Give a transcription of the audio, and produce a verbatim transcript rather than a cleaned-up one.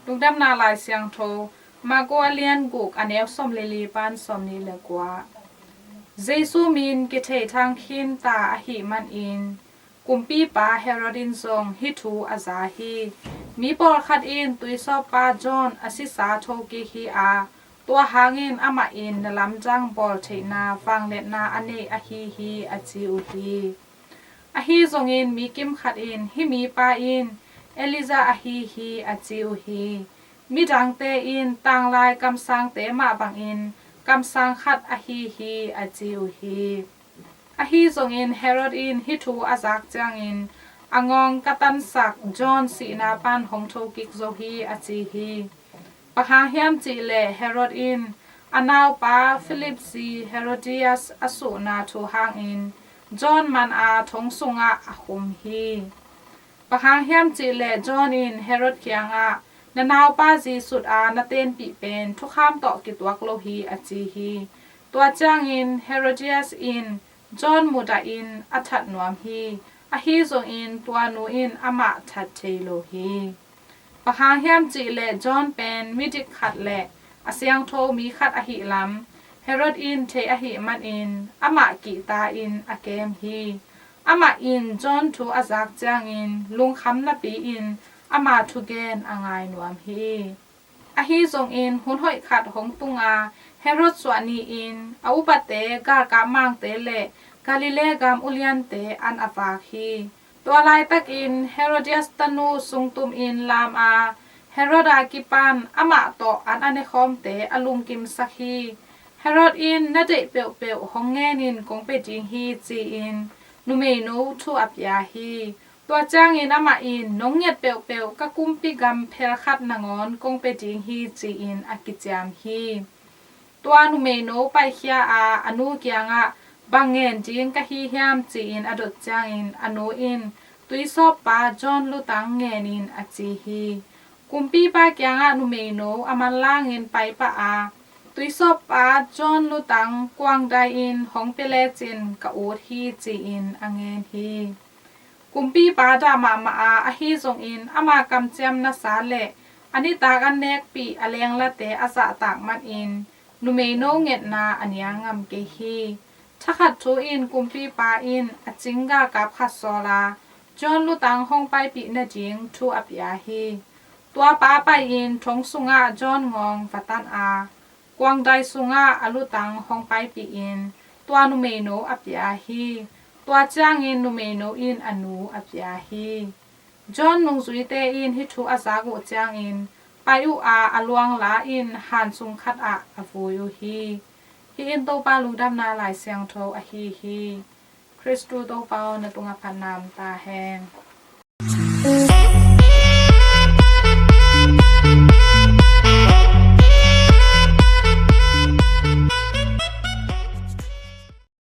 Lungdamna Lai Siangtho, Mark a lian guk, a neu sawm le li pan sawm nih le kua. Jesu min kithei thang khin ta ahih manin kumpipa Herod in zong hih thu a za hi. Mi pawlkhat in tuisawppa John a sisa thokik hi a, tua hangin amah in na lamdang bawl theihna vangliatna a nei ahi hi, a ci uh hi. Ahi zongin mi kimkhat in hih mipa in Elijah ahi hi, a ci uh hi. Midangte in tanglai kamsangte mah bangin kamsang khat ahi hi, a ci uh hi. Ahi zongin Herod in hih thu a zak ciangin a ngawng ka tansak John sihna pan hong thokik zo hi, a ci hi. Bang hang hiam cih leh Herod in a naupa Philip zi Herodias a suhna thu hangin John man a thong sungah a khum hi. Bang hang hiam cih leh John in Herod kiangah, "Na naupa zi sut a na tenpih pen thukham tawh kituak lo hi," a ci hi. Tua ciangin Herodias in John mudahin a that nuam hi. Ahi zongin tua nu in amah that thei lo hi. Bang hang hiam cih leh John pen midik khat le a siangtho mi khat ahih lam Herod in thei ahih manin amah kihta-in a kem hi. Amah in John thu a zak ciangin lungkham napi-in ama thugen a ngai nuam hi. Ahi zongin hun hoih khat hong tung a, Herod suah ni-in a upate, galkap mangte le Galilee gam uliante an a vak hi. Tua laitakin Herodias tanu sungtumin lam a, Herod a kipan amah tawh an a nekhawmte a lungkimsak hi. Herod in, "Na deih peuhpeuh hong ngenin kong pia ding hi," ci-in numeino thu a pia hi. Tua ciangin amah in, "Nong nget peuhpeuh ka kumpi gam phel khat nangawn kong pia ding hi," ci-in a kiciam hi. Tua numeino paikhia a, a nu kiangah, "Bang ngen ding ka hi hiam?" ci-in a dot ciangin a nu in, "Tuisawppa John lutang ngenin," a ci hi. Kumpipa kiangah numeino a manlangin paipah a, "Tuisawppa John lutang kuangdai-in hong pia lecin ka ut hi," ci-in a ngen hi. Kumpipa dah mahmah a, ahi zongin ama kamciamnasa le a nitak an nekpih a lenglate a zahtak manin numeino ngetna a nial ngam kei hi. Thakhat thu-in kumpipa in a cing galkap khat sawl a, John lutang hong paipih nading thu a pia hi. Tuapa pai-in thong sungah John ngawng va tan a, kuangdai sungah a lutang hong paipihin tua numeino a pia hi. Tua ciangin numeino in a nu a pia hi. John nungzuite in hih thu a zak uh ciangin pai uh a, a luang la-in han sung khatah a vui uh hi. Hih in Topa Lungdamna Lai Siangtho ahi hi. Khristu Topa aw, na tungah phatna om ta hen.